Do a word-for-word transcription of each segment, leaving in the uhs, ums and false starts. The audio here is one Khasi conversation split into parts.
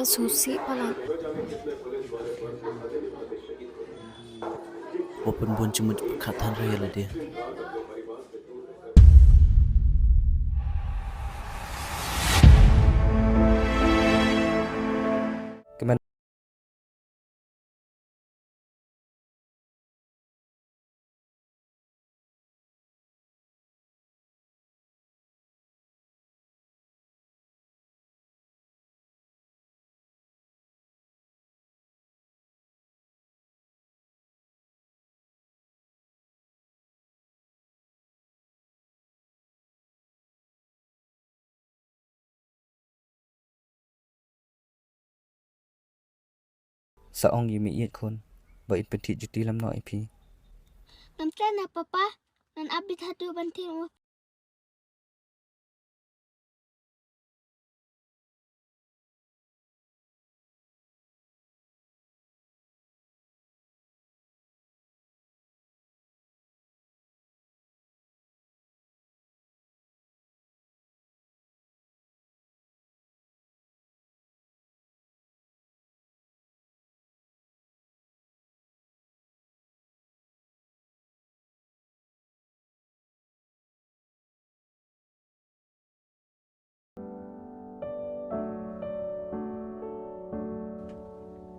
Susi palat. Wa pynbun jingmut pyrkhat than re ïa lade. Sa ong ïa me ïeit khun ba in pynthied juti lem noh ïa phi. Ngan kren na papa, ngan ap bit haduh ban thied.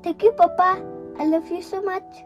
Thank you, Papa. I love you so much.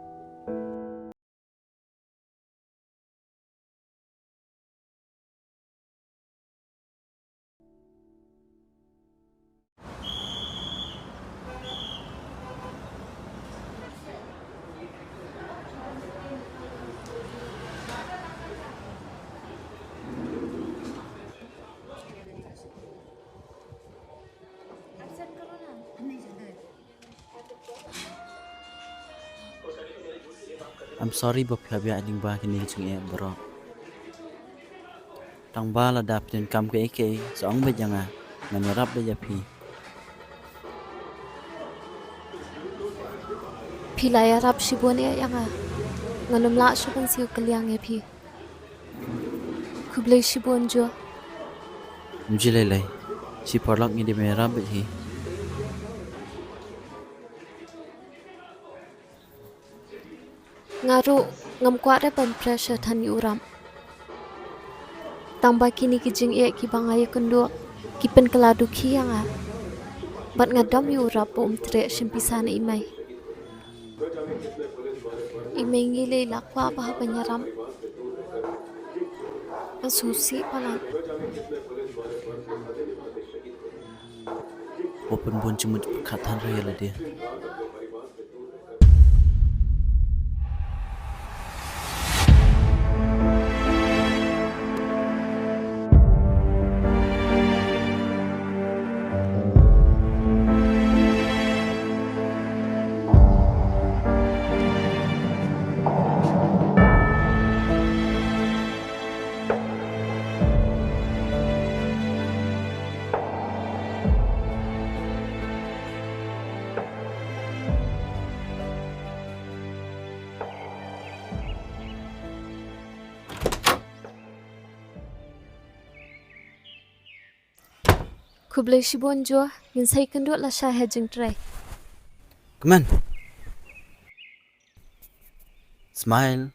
I'm sorry ba phi hap ïaid lyngba kine ki jingeh baroh. Tang ba lada phi donkam kaei kaei, sa ong beit ïa nga, ngan ïarap beit ïa phi. Phi la ïarap shibun ïa nga. Ngan ym lah shuh ban siew kylliang ïa phi. Khublei shibun Jo. Ym jia lei lei. Shi paralok ngi dei ban ïarap beit hi. Nga ruh ngam kwah re ban pressure than ïa u Ram. Tang ba kine ki jingeh kiba nga ïakynduh ki pynkylla dukhi ïa nga. Bad nga dom ïa u Ram ba um treh shim pisa na i mei. I mei ngi lei la kwah bha ban ïarap. Nga sngewsih palat. Wa pynbun jingmut pyrkhat than re ïa lade. Khublei shibun Jo, ngin sa ïakynduh lashai ha jingtrei. Kmen. Smile.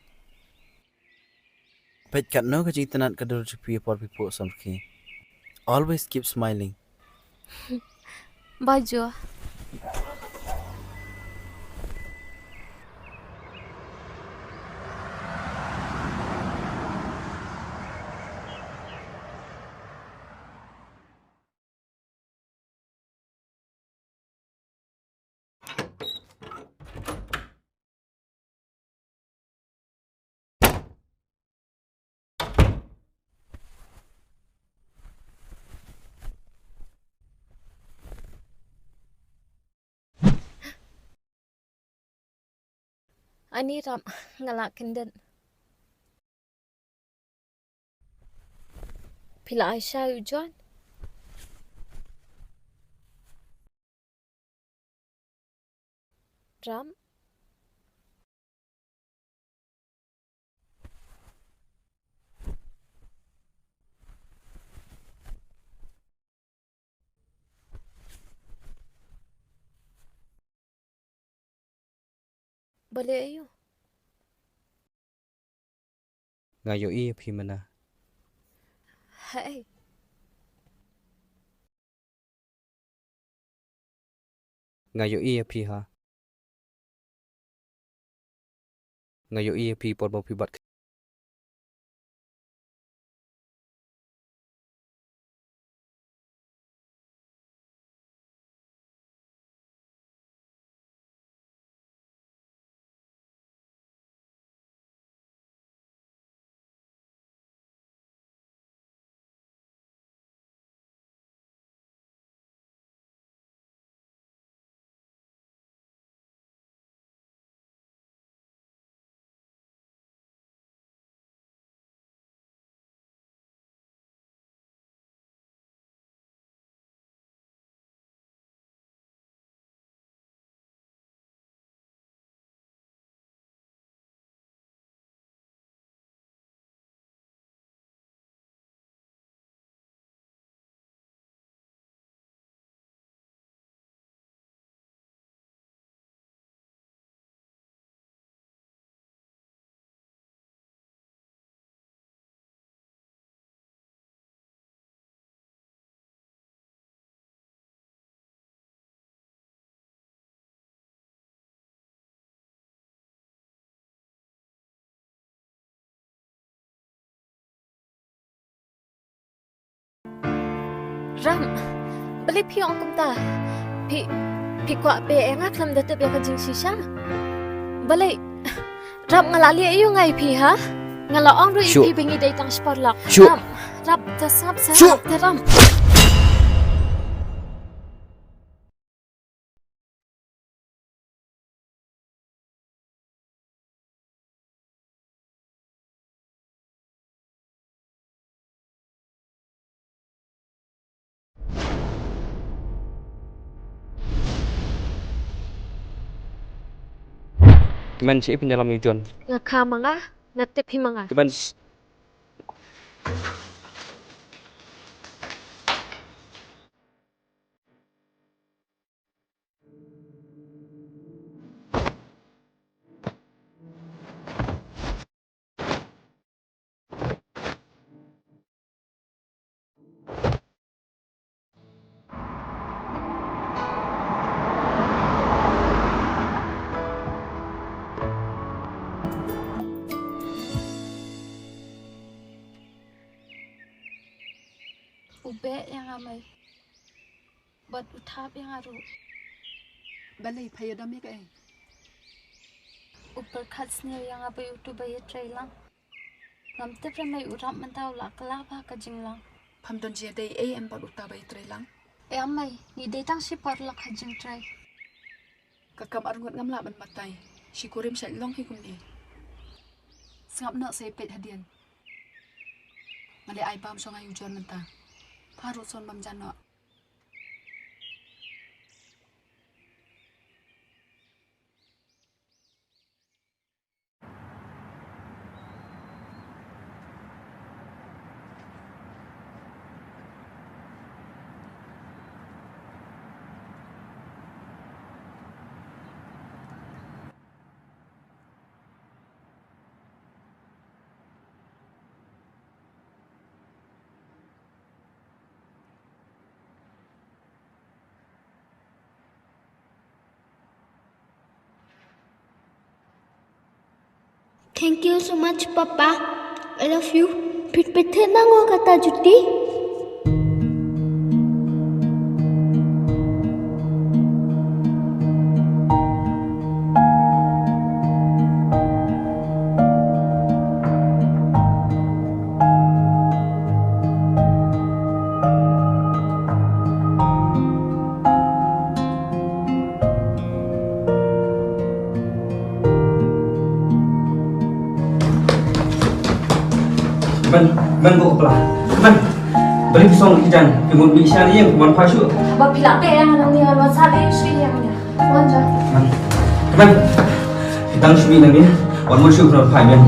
Peit katno ka jingtynnat ka dur jong phi ha por phi phuh samrkhie. Always keep smiling. Bye Jo. Ani Ram, nga la kyndit. Phi la ai sha u John? Ram? Balei aïu? Nga ïohi ïa phi mynne. Hei. Nga ïohi ïa phi ha. Nga ïohi ïa phi por ba phi bat. Ram, balei phi ong kumta? Phi, phi kwah beh ïa nga khlem da tip ïa ka jingshisha? Balei? Ram, nga la leh aïu nga ïa phi ha? Nga la ong ruh ïa phi ba ngi dei tang shi paralok. Ram, Ram, ta sngap sha nga, ta Ram. Kmen shi pynjalam ïa u John. Nga kha ma nga, nga tip hi ma nga. Kmen. U beh ïa nga mei. Bad u thap ïa nga ruh. Balei pha ïadom ïa kaei? U pyrkhat sniew ïa nga bad uto ba ïatrei lang. Ngam tip re mei u Ram mynta u la kylla bha ka jinglang. Pham don jingïadei ei em bad uta ba ïatrei lang? Em mei, ngi dei tang shi paralok ha jingtrei. Ka kam arngut ngam lah ban batai. Shi kurim shait long hi kumne. Sngap noh sa ïa peit hadien. Nga leh ai bam shong ai u John mynta. Pha ruh son bam jan noh. Thank you so much, Papa. I love you. Pit pit na ngo kata juti. Kmen, kmen ko kepala. Kmen. Beri pisong ki jan, ki mut mi shan ïeng, kmen pha shu. Ba phi la te yang nang ni wan sa de shu yang ya. Wan ja. Kmen. Kmen. Ki tang shu mi nang ni. Wan mut shu kmen pha ïeng.